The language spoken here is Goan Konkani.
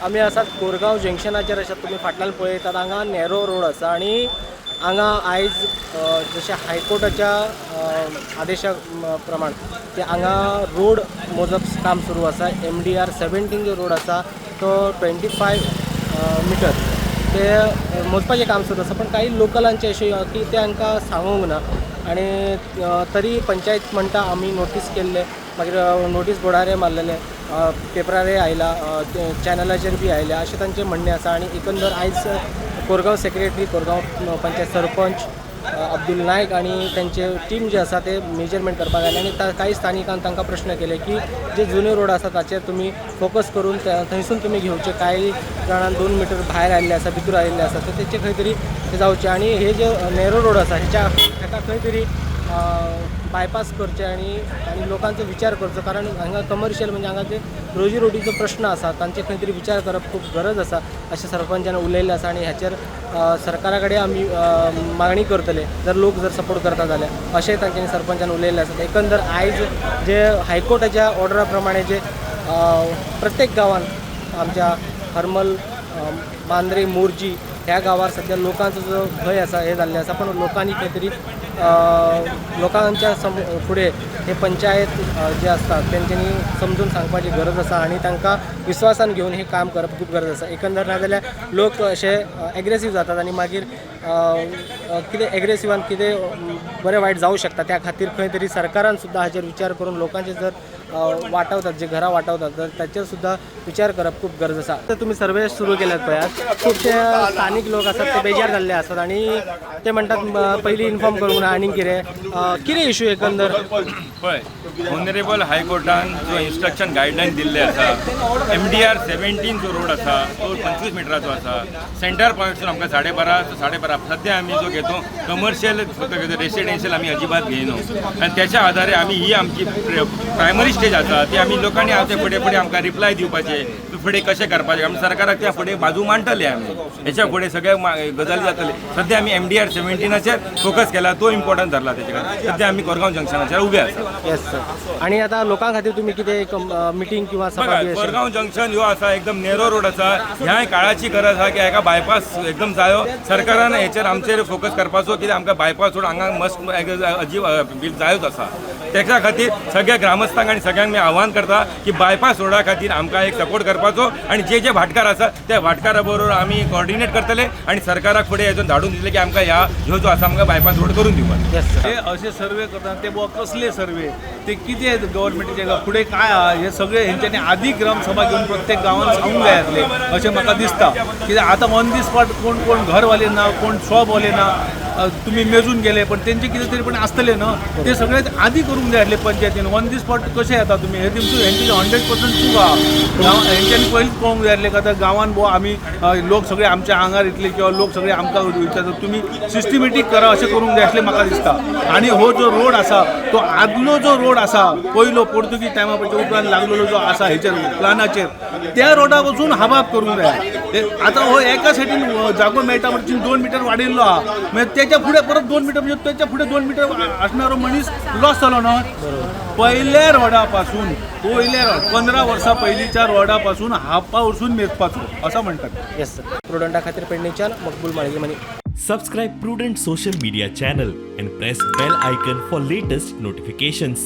आमी आसात कोरगांव जंक्शनाचेर आसात. तुमी फाटल्यान पळयतात, हांगा नॅरो रोड आसा आनी हांगा आयज जशें हायकोर्टाच्या आदेशा प्रमाण ते हांगा रोड मोजप काम सुरू आसा. एमडीआर 17 जो रोड आसा तो 25 मिटर ते मोजपाचें काम सुरू आसा, पण काही लोकलांचे अशें की ते हांकां सांगूंक ना आनी तरी पंचायत म्हणटा आमी नोटीस केल्ले, मागीर नोटीस बोर्डारय मारलेले, पेपरारय आयला, चॅनलाचेर बी आयल्या, अशें तांचें म्हणणें आसा. आनी एकंदर आयज कोरगांव सेक्रेटरी, कोरगांव पंचायत सरपंच अब्दुल नायक आनी तांचे टीम जे आसा ते मेजरमेंट करपाक आयले आनी काही स्थानिकान तांकां प्रश्न केले की जे जुने रोड आसा ताचेर तुमी फोकस करून थंयसून तुमी घेवचे. कांय जाणां 2 मिटर भायर आयिल्ले आसा, भितर आयिल्ले आसा, तर तेचे खंय तरी ते जावचे आनी हे जे नॅरो रोड आसा हेच्या हेका खंय तरी बायपास करचे आनी आनी लोकांचो विचार करचो, कारण हांगा कमर्शियल म्हणजे हांगा जे रोजी रोटीचो प्रश्न आसा तांचे खंय तरी विचार करप खूब गरज आसा, अशें सरपंचान उलयल्लें आसा. आनी हाचेर सरकारा कडेन आमी मागणी करतले जर लोक जर सपोर्ट करता जाल्यार, अशें तांच्यांनी सरपंचान उलयल्लें आसा. एकंदर आयज जे हायकोर्टाच्या ऑर्डरा प्रमाणे जे प्रत्येक गांवान, आमच्या हरमल, मांद्रे, मोरजी ह्या गांवार सद्या लोकांचो जो भंय आसा हे जाल्लें आसा, पण लोकांनी खंय तरी लोकांच्या फुडें हे पंचायत जे आसता तेंच्यांनी समजून सांगपाची गरज आसा आनी तांकां विस्वासान घेवन हें काम करप खूब गरज आसा. एकंदर नाजाल्यार लोक अशे एग्रेसीव जातात आनी मागीर अ, अ, कितें एग्रेसिवान कितें बरें वायट जावं शकता. त्या खातीर खंय तरी सरकारान सुद्दां हाचेर विचार करून लोकांचे जर वाटावतात, जे घरां वाटावतात, तर ताचेर सुद्दां विचार करप खूब गरज आसा. तर तुमी सर्वे सुरू केल्यात पळयात, खुबशे स्थानीक लोक आसात ते बेजार जाल्ले आसात आनी ते म्हणटात पयलीं इन्फॉर्म करूंक ना आनी कितें कितें इशू एकंदर? पळय, ऑनरेबल हायकोर्टान जो इन्स्ट्रक्शन गायडलायन दिल्ले आसा, एमडीआर 17 जो रोड आसा तो 25 मिटराचो आसा. सेंटर पॉयंटसून आमकां 12.5 12.5. सद्या आमी जो घेतो कमर्शियल फक्त घेतो, रेसिडेन्शियल आमी अजिबात घेयना आनी त्याच्या आधारे आमी ही आमची प्रायमरी स्टेज आसा ती आमी लोकांनी आमचे फुडें फुडें आमकां रिप्लाय दिवपाचे, फुडें कशें करपाचें. आमी सरकाराक त्या फुडें बाजू मांडटले. आमी हेच्या फुडें सगळे गजाली जातले. सद्या आमी एमडीआर 17चेर फोकस केला, तो इम्पॉर्टंट धरला. तेचे खातीर सद्या आमी कोरगांव जंक्शनाचेर उबे आसा. येस सर, आणि आता लोकां खातीर तुम्ही कितें मिटींग किंवा सभा बघा, बी अशें? कोरगांव जंक्शन ह्यो आसा, एकदम नेरो रोड आसा. ह्या काळाची गरज आसा की हाका बायपास एकदम जायो. सरकारान हेचेर आमचेर फोकस करपाचो, कित्याक आमकां बायपास रोड हांगा मस्ट अजीब जायोच आसा. तेच्या खातीर सगळ्या ग्रामस्थांक आनी सगळ्यांक मी आव्हान करता की बायपास रोडा खातीर आमकां एक सपोर्ट करपाचो आनी जे जे भाटकार आसा त्या भाटकारा बरोबर आमी कॉर्डिनेट करतले आनी सरकाराक फुडें हेजो धाडून दितले की आमकां ह्या ह्यो जो आसा आमकां बायपास रोड करून दिवपाक. Yes sir. हे असे सर्वे करतात ते बुवा कसले सर्वे ते, कितें गव्हर्मेंटाचे फुडें काय आहा, हे सगळे हेंच्यांनी आदी ग्रामसभा घेवन प्रत्येक गांवान सांगूंक जाय आसले अशें म्हाका दिसता. कित्याक आतां ऑन the spot कोण कोण घरवाले ना, कोण शॉपवाले ना, तुमी मेजून गेले, पण तेंचे कितें तरी पण आसतलें न्हू, ते सगळे आदी करूंक जाय आसले पंचायतीन. ऑन the spot कशें येता तुमी? हे तुमचें हेंचे 100% चूक आहा. हेंच्यांनी पयलींच पळोवंक जाय आसलें. आतां गांवान बुवा आमी लोक सगळे आमच्या आंगार येतले किंवा लोक सगळे आमकां विचारतात, तुमी सिस्टमॅटीक करा अशें करूंक जाय आसलें म्हाका दिसता. आनी हो जो रोड आसा तो आदलो जो रोड आसा, पयलो पोर्तुगीज टायमा पयच्या उपरांत लागलेलो जो आसा हेचेर प्लानाचेर, त्या रोडा वचून हाबाब करूंक जाय. ते आतां हो एका सायडीन जागो मेळटा म्हणजे 2 मिटर वाडयल्लो आहा, म्हणजे तेच्या फुडें परत 2 मिटर, म्हणजे तेच्या फुडें 2 मिटर असणारो मनीस लॉस जालो न्हय. पयल्या रोडा पासून, पयल्या रोड 15 वर्सां पयलींच्या रोडा पासून हापा वचून मेजपाचो असं म्हणटात. येस सर. प्रुडंटा खातीर पेडणेच्यान मकबूल Malgi money. Subscribe Prudent Social Media channel and press bell icon for latest notifications.